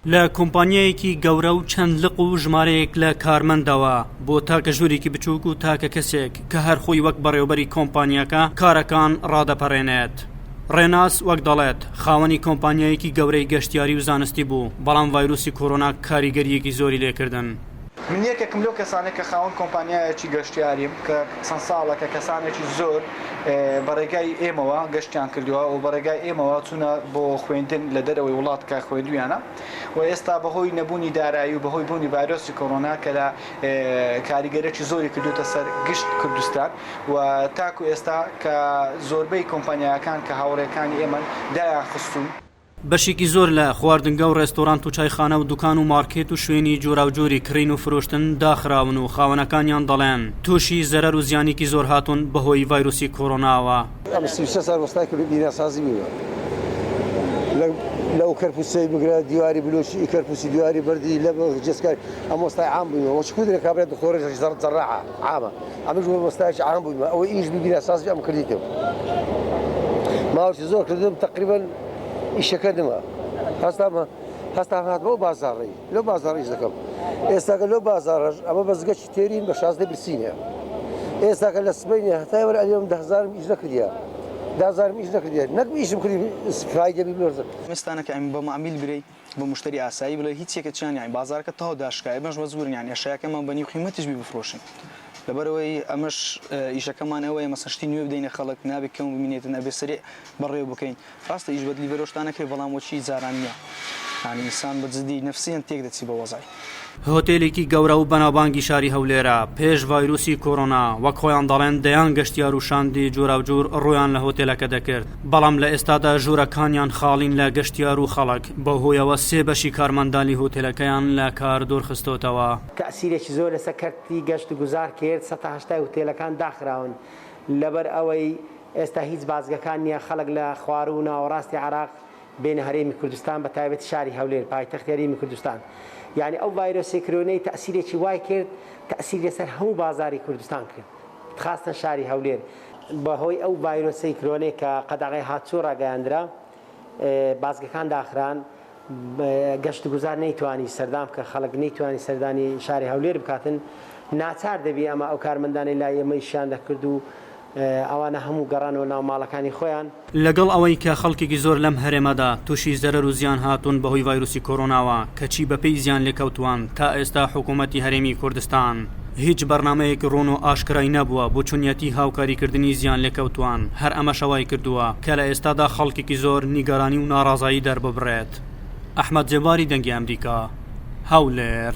لە کۆمپانیایەکی گەورە و چەند لق و ژمارەیەک لە کارمەندەوە بۆ تاکە ژوورێکی بچووک و تاکە کەسێک کە هەر خۆی وەک بەڕێوبەری کۆمپانیاکە کارەکان ڕادەپەڕێنێت. ڕێناس وەک دەڵێت خاوەنی کۆمپانیایەکی گەورەی گەشتیاری و زانستی بوو، بەڵام ڤایرۆسی کۆرۆنا کاریگەرییەکی زۆری لێکردن. من یەکێکم لەو کەسانەی کە خاوەن کۆمپانیایەکی گەشتیاریم کە چەند ساڵێکە کەسانێکی زۆر بە ڕێگای ئێمەوە گەشتیان کردووە و بە ڕێگای ئێمەوە چوونە بۆ خوێندن لە دەرەوەی وڵات کە خوێندویانە و ئێستا بەهۆی نەبوونی دارایی و بەهۆی بوونی ڤایرۆسی کۆرۆنا کە لە کاریگەرێکی زۆری کردوتە سەر گشت کوردستان و تاکو ئێستا کە زۆربەی کۆمپانیاکان کە هاوڕێکانی ئێمەن دایان خستوون. بەشێکی زۆر لە خواردنگە و ڕێستۆرانت و چایخانە و دوکان و مارکێت و شوێنی جۆراوجۆری کڕین و فرۆشتن داخراون و خاوەنەکانیان دەڵێن تووشی زەرەر و زیانێکی زۆر هاتوون بەهۆی ڤایرۆسی کۆرۆناوە. ئەم 33 سال وەستای کردو بیناسازی بووە لەو کەرپوسەی بگرە دیواری بلوچی ئی کەرپوسی دیواری بەردی لە جسکار ئەم وەستای عام بوویمە وەچ کودرە کابرا دکتۆرە جەراحە عامە ئەمش وەستایەکی عام بوویمە ئەوەی ئیش بی بیناسازی ئەم کردیتم ماوەی زۆر کردم تقریبا ئیشەکە نما هەستام هەستام هاتمەوە بازاڕی لەو بازاڕ ئیش دەکەم ئێستاکە لەو بازاڕەش ئەمە بە زگەکی تێرین بە شازدە برسینە ئێستاکە لە سبەینێ هەتا وەرە ئەلێم دەهزارم ئیش نەکردیە دازارم ئیش نەکردیە نەک ئیشم کردی فایدە بی بەرزم مستانەکە ئەم بە معمیل برێی بە مشتری ئاسایی بڵێ هیچ یەکە چیان یانی بازارەکە تەواو داشکایە ئێمەش مەجبورین یانی ئەشیاکەمان بە نیو قیمەتیش بی بفرۆشین لەبەرئەوەی ئەمەش ئیشەکەمان ئەوەیە مەسەن شتی نوێ بدەینە خەڵک نابێ کەم بمینێتن ئەبێ سەریع بەڕێوە بکەین ڕاستە ئیش بە دلیڤەرۆ شتا نەکرێ بەڵام وەکی جاران نیە یانی ئینسان بە جدی نەفسیەن تێک دەچی بە وەزعی. هۆتێلێکی گەورە و بەناوبانگی شاری هەولێرە، پێش ڤایرۆسی کۆرۆنا، وەک خۆیان دەڵێن دەیان گەشتیار و شاندی جۆراوجۆر ڕوویان لە هۆتێلەکە دەکرد، بەڵام لە ئێستادا ژوورەکانیان خاڵین لە گەشتیار و خەڵک، بەوهۆیەوە سێ بەشی کارمەندانی هۆتێلەکەیان لە کار دوورخستۆتەوە. تەئسیرێکی زۆر لەسەر کەرتی گەشت و گوزار کرد، سەتا هەشتای هوتێلەکان داخراون، لەبەر ئەوەی ئێستا هیچ بازگەکان نییە خەڵک لە خواروو و ناوەڕاستی عێراق بێنە هەرێمی کوردستان بە تایبەتی شاری هەولێر پایتەختی هەرێمی کوردستان یانی ئەو ڤایرۆسی کرۆنەی تەئسیرێکی وای کرد تەئسیری لەسەر هەموو بازاری کوردستان کرد خاستەن شاری هەولێر بەهۆی ئەو ڤایرۆسەی کرۆنەی کە قەدەغەی هاتچوو ڕاگەیاندرا بازگەکان داخران گەشت گوزار نەیتوانی سەردان بکە خەڵک نەیتوانی سەردانی شاری هەولێر بکاتن ناچار دەبی ئەمە ئەو کارمەندانەی لای ئێمە ئیشیان دەکرد و ئەوانە هەموو گەڕانەوە ناو ماڵەکانی خۆیان. لەگەڵ ئەوەی کە خەڵکێکی زۆر لەم هەرێمەدا تووشی زەرەر و زیان هاتوون بەهۆی ڤایرۆسی کۆرۆناوە، کەچی بەپێی زیانلێکەوتووان تا ئێستا حکوومەتی هەرێمی کوردستان هیچ بەرنامەیەکی ڕوون و ئاشکرای نەبووە بۆ چۆنیەتی هاوکاریکردنی زیانلێکەوتووان، هەر ئەمەشە وایکردووە کە لە ئێستادا خەڵکێکی زۆر نیگەرانی و ناڕەزایی دەرببڕێت. ئەحمەد زێباری دەنگی ئەمریکا، هەولێر.